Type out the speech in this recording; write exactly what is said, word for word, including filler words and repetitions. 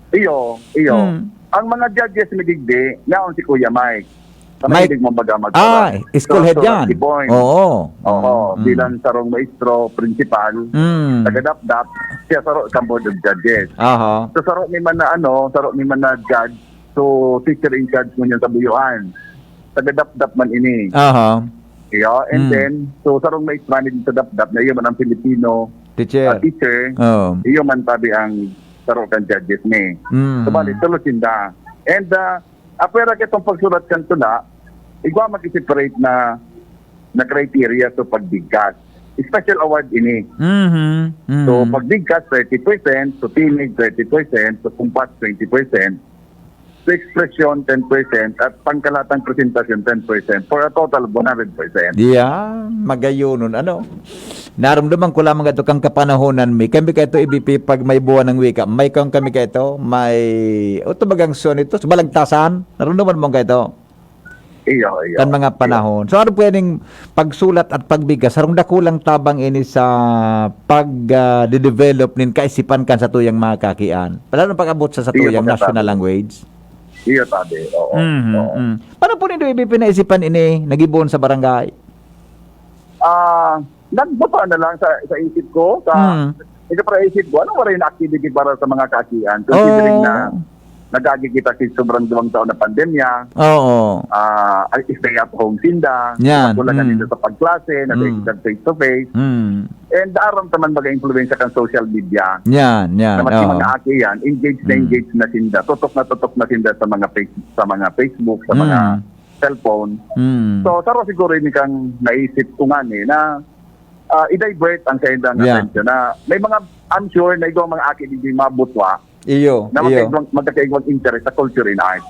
Iyo, iyo. Hmm. Ang mga judges ni digdi, naon si Kuya Mike. Sa Mike. mahilig mong baga mag- Ah, school head yan. Point. Oo. Oo, Mm, mm. Bilang sarong maestro, principal, Mm. taga-Dapdap, siya saro kan board of judges. Aha. So, saro ni man na ano, saro ni man na judge, so teacher in charge mo niyan sa Buyuan. Taga-Dapdap man ini. Aha. Iyo, and Mm. then, so sarong maestra ni sa Dapdap na iyo man ang Filipino Teacher. ah, teacher, Oh. iyo man tabi ang saro kan judges ni. Mm. So, bali, tulo sinda. And, ah, apwera kitong pagsulat kan tula, igwa mag-separate na, na criteria sa pagbigkas. Special award ini. Mhm. Mhm. So, pagbigkas, thirty percent. So, timig, thirty percent. So, kumpas, twenty percent. So, expression, ten percent. At pangkalatang presentasyon, ten percent. For a total of one hundred percent. Yan, magayonon, ano. Narumduman ko lamang ito kang kapanahonan mi. Kami kaito, A B P, pag may buwan ng wika, may kang kami kaito, may, o tumagang son ito, sa balagtasan, narumduman mo kaito, Iyo, iyo. kan mga panahon. So, ano pwedeng pagsulat at pagbigkas? Harong dakulang tabang ini sa pag-develop nin kaisipan kan sa tuyang mga kakian. Lalo na pag-abot sa, sa Iyo, tuyang pagkatabi. National Language. Iyo, tabi. Oo. Mhm, Oo. mhm. Paano po nindo ibipinaisipan ini nagibuon sa barangay? Ah, nagbuta na lang sa, sa isip ko, sa, Hmm. ito para isip ko, ano wala yung activity para sa mga kakian? Considering Oh. na nagagi kita sa sobrang duwang taon na pandemya, Oo. ah, ay, stay at home sinda, Yan, kulangan mm. nila sa pagklase, na Mm. face to face. Hmm. And aram taman baga influensya kan social media. Yan, yan. Na mas Oo. mga aki yan, engage na Mm. engage na sinda, tutok na tutok na sinda sa mga face, sa mga Facebook, sa mga Mm. cellphone. Mm. So, saro siguro ini kang naisip ko nga ni na ah, i-divert ang saindang Yeah. atensyon na may mga, I'm sure na igwang mga aki digdi mabutwa Iyo, na iyo. magkaigwang, magkaigwang interest sa culture and art.